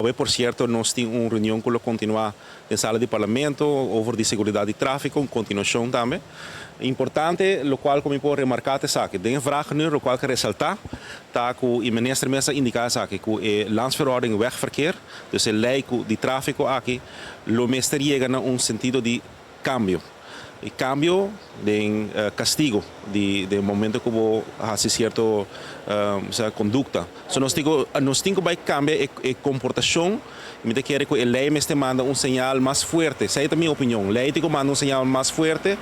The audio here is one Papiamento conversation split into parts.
Awe por cierto nos tin un reunion cu lo continua den sala di Parlamento over di seguridad di trafico, un continuacion tambe. Importante locual cu mi por remarca ta esaki, den e vragenuur locual ke resalta ta cu e minister mes a indica esaki cu e Landsverordening Wegverkeer, dus e ley cu di trafico aki lo mester yega na un sentido di cambio. E cambio den castigo di den momento cu bo haci cierto conducta. So nos tin cu nos tin cu bay cambia e e comportacion. Mi ta kere cu e ley mester manda un señal mas fuerte. Esey ta mi opinion. Ley tin cu manda un señal mas fuerte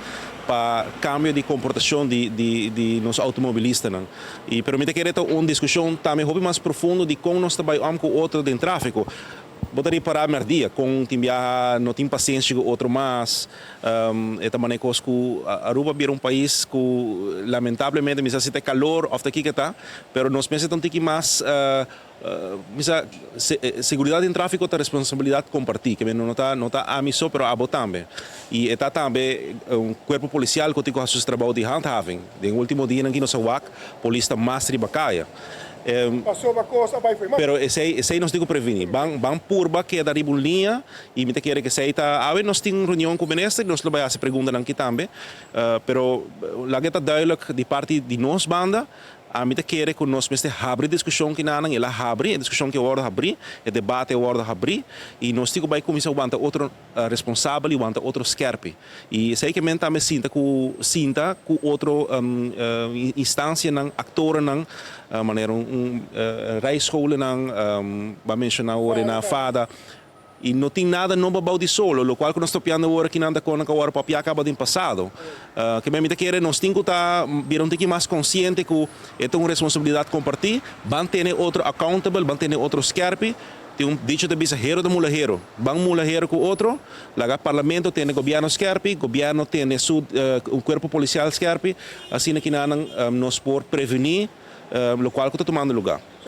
pa cambio di comportacion di di di nos automobilistanan. Y pero mi ta kere ta un discusion tambe hopi mas profundo di con nos ta bay om cu otro den trafico. Bo ta ripará mèrdia kon tin biaha no tin pasenshi ku otro mas. E ta manera kos ku Aruba bira un pais ku lamentablemente mi sa si ta e kalor òf ta kiko ta, pero nos mester ta un tiki mas mi sa seguridat den tráfiko ta responsabilidat kompartí, ke no ta no ta ami so pero abo tambe. I e ta tambe un kuerpo polisial ku tin ku hasi su trabou di handhaving. Den último dianan aki nos a wak polis ta mas riba kaya. Pasobra kos a bai fo'i man. Pero esei, esei nos tin ku previni. Ban, ban purba keda riba un liña i mi ta kere ku esei ta. Awe nos tin un reunion ku minister i nos lo bai hasi preguntanan aki tambe. Pero laga e ta duidelijk di parti di nos banda, ami ta kere ku nos mester habri diskushon kinanan. El a habri, e diskushon ki a wòrdu habrí, e debate a wòrdu habrí i nos tin ku bai kuminsá wanta otro responsabel i wanta otro skerpi. I esei ke men tambe sinta ku sinta ku otro instansianan, aktorenan, manera un rijscholennan, bo a menshoná awor na fada. I no tin nada nobo abou di solo, lokual ku nos ta piando awor akinan ta kono ku a wòrdu papiá kaba den pasado. Ke men mi ta kere nos tin ku ta bira un tiki mas konsiente ku e ta un responsabilidat kompartí, ban tene otro accountable, ban tene otro skerpi. Tin un dicho ta bisa hero ta mula hero. Ban mula hero ku otro, laga parlamento tene gobierno skerpi, gobierno tene su un kuerpo polisial skerpi, asina kinanan nos por prevení lokual ku ta tumando lugá.